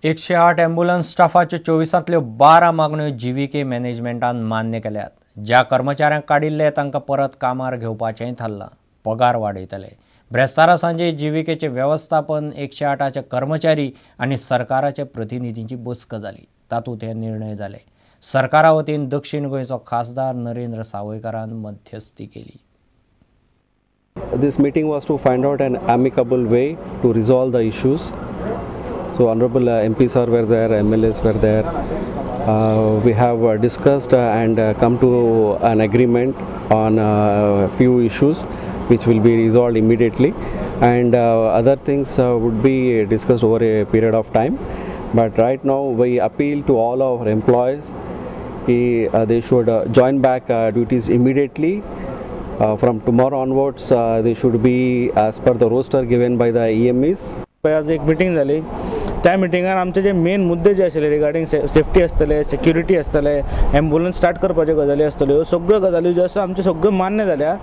108 ambulance स्टाफाच्यो 24 12 मागण्यो GVK मॅनेजमेंटान मान्य केल्यात. ज्या कर्मचाऱ्यांक काडिल्ले तांकां परत कामार घेवपाचेंय थारलां. पगार वाडयतले. ब्रेस्तारा सांजे जीव्हीकेचे वेवस्थापन 108 कर्मचारी आनी सरकाराचे प्रतिनिधींची बसका जाली. तातूंत हे निर्णय जाले. सरकारा वतीन दक्षिण गोंयचो खासदार नरेंद्र सावयकारान मध्यस्थी केली. This meeting was to find out an amicable way to resolve the issues. So honorable MP sir were there, MLAs were there. We have discussed and come to an agreement on few issues which will be resolved immediately, and other things would be discussed over a period of time. But right now we appeal to all our employees that they should join back duties immediately. From tomorrow onwards they should be as per the roster given by the EMEs. आज एक meeting जाली. त्या मिटिंगान आमचे जे main मुद्दे जे आशिल्ले regarding safety आसतले, security आसतले, ambulance start करपाच्यो गजाली आसतल्यो, ह्यो सगळ्यो गजाली ज्यो आसा आमच्यो सगळ्यो मान्य जाल्या.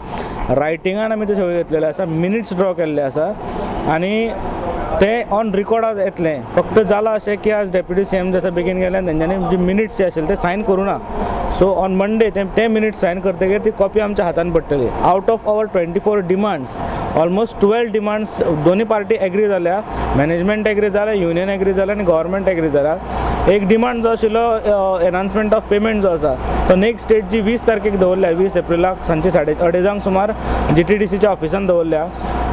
रायटिंगान आमी त्यो सगळ्यो घेतलेले आसा, मिनिट्स ड्रॉ केल्ले आसा आनी ते ऑन रिकॉर्ड येतलें. फक्त जालां अशें की आज डेप्युटी सीएम जसो बेगीन गेले आनी तेंच्यांनी जे मिनिट्स जे आशिल्ले ते सायन करूं ना. सो ऑन मंडे ते मिनिट्स सायन करतकीर ती कॉपी आमच्या हातान पडटली. Out of our 24 demands almost 12 demands दोन्ही पार्टी एग्री जाल्या. मॅनेजमेंट एग्री जालें, युनियन एग्री जालें आनी गव्हर्मेंट एग्री जाला. एक डिमांड जो आशिल्लो एनहान्समेंट ऑफ पेमेंट जो आसा तो नेक्स्ट डेट जी 20 तारखेक दवरल्या, 20 एप्रिलाक सांजचे 2:30 सुमार GTDCच्या ऑफिसान दवरल्या.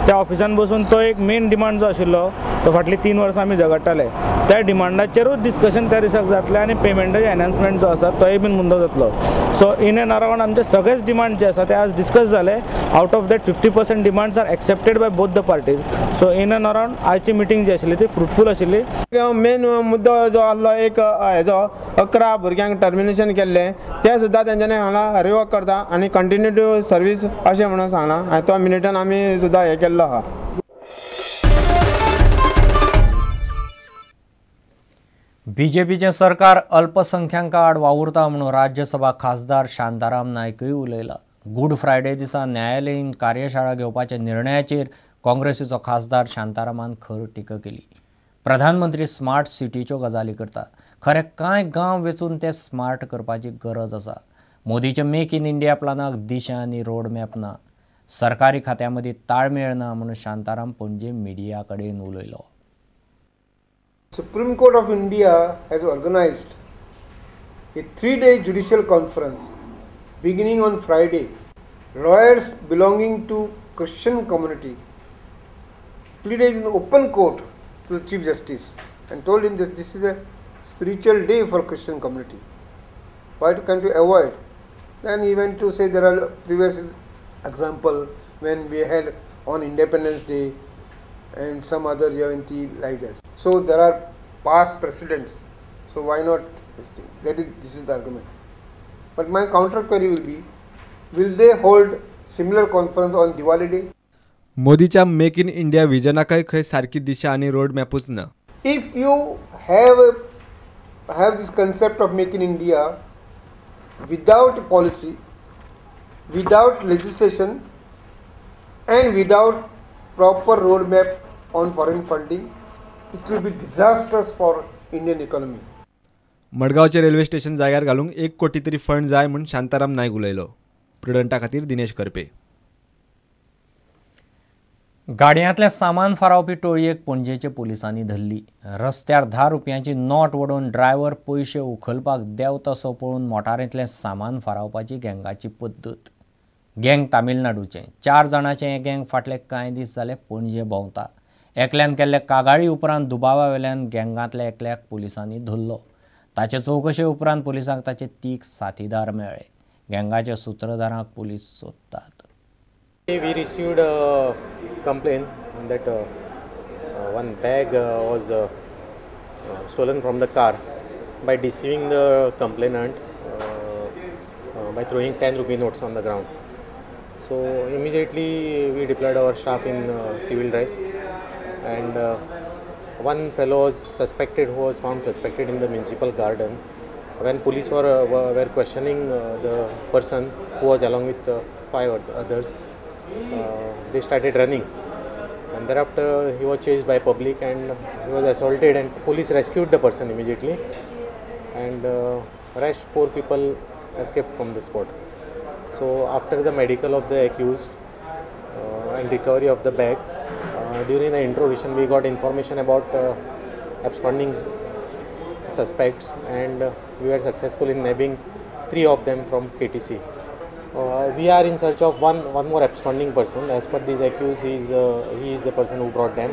त्या ऑफिसान बसून तो एक मेन डिमांड जो आशिल्लो तो फाटलीं 3 वर्सां आमी झगडटाले त्या डिमांडाचेरूच डिस्कशन त्या दिसाक जातलें आनी पेमेंटाचें एनहान्समेंट जो आसा तोय बीन मुद्दो जातलो. सो इन एंड अरावंड आमचे सगळेच डिमांड जे आसा ते आज डिस्कस जाले. Out of that 50% demands are accepted by both the parties. So in and around आजची मिटींग जी आशिल्ली ती फ्रुटफूल आशिल्ली. मेन मुद्दो जो आसलो एक हेजो 11 भुरग्यांक टर्मिनेशन केल्लें तें सुद्दां तेंच्यांनी हांगा रिवोक करता आनी कंटिन्यू सर्वीस अशें म्हणून सांगलां आनी तो मिनिटान आमी सुद्दां हें केल्लो आहा. बीजेपीचें सरकार अल्पसंख्यांका आड वावुरता म्हणून राज्यसभा खासदार शांताराम नायकूय उलयला. गुड फ्रायडे दिसा न्यायालयीन कार्यशाळा घेवपाच्या निर्णयाचेर काँग्रेसीचो खासदार शांतारामान खर टिका केली. प्रधानमंत्री स्मार्ट सिटीच्यो गजाली करता, खरें कांय गांव वेचून ते स्मार्ट करपाची गरज आसा. मोदीच्या मेक इन इंडिया प्लानाक दिशा आनी रोड मॅप ना, सरकारी खात्यां मदीं ताळमेळ ना म्हणून शांताराम पणजे मिडिया कडेन उलयलो. Supreme Court of India has organized a 3-day judicial conference beginning on Friday. Lawyers belonging to Christian community pleaded in open court to the Chief Justice and told him that this is a spiritual day for Christian community. Why can't you avoid? Then he went to say there are previous example when we had on Independence Day and some other Jayanti like this. So there are past precedents, so why not this thing? That is, this is the argument. But my counter query will be, will they hold similar conference on Diwali day? मोदीच्या make in India विजनाकय खंय सारकी दिशा आनी road मॅपूच ना. If you have this concept of Make in India without policy, without legislation and without proper roadmap on foreign funding, it will be disastrous for Indian economy. मडगांवचे railway station जाग्यार घालूंक 1 कोटी तरी fund जाय म्हूण शांताराम नायक उलयलो. प्रुडंटा खातीर दिनेश करपे. गाडयांतलें सामान फारावपी टोळयेक पणजेचे पोलिसांनी धरली. रस्त्यार 10 रुपयांची नोट वडोवन ड्रायव्हर पयशे उखलपाक देंवतसो पळोवन मोटारींतलें सामान फारावपाची गँगाची पद्दत. गँग तामिळनाडूचें. 4 जाणांचें हें गँग फाटले कांय दीस जाले पणजे भोंवता. एकल्यान केल्ले कागाळी उपरांत दुबावा वेल्यान गँगांतल्या एकल्याक पोलिसांनी धरलो. ताचे चवकशे उपरांत पोलिसांक ताचे 3 साथीदार मेळ्ळे. गँगाच्या सूत्रधारांक पोलीस सोदतात. We received a complaint that one bag was stolen from the car by deceiving the complainant by throwing 10 rupee notes on the ground. So immediately we deployed our staff in civil dress, and one fellow was suspected, who was found suspected in the municipal garden. When police were questioning the person who was along with 5 others, they started running. And thereafter he was chased by public and he was assaulted, and police rescued the person immediately, and rest 4 people escaped from the spot. So after the medical of the accused and recovery of the bag, during the interrogation we got information about absconding suspects, and we were successful in nabbing 3 of them from KTC. We are in search of one more absconding person. As per these accused, he is the person who brought them.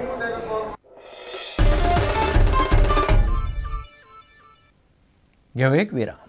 घेऊ एक विराम.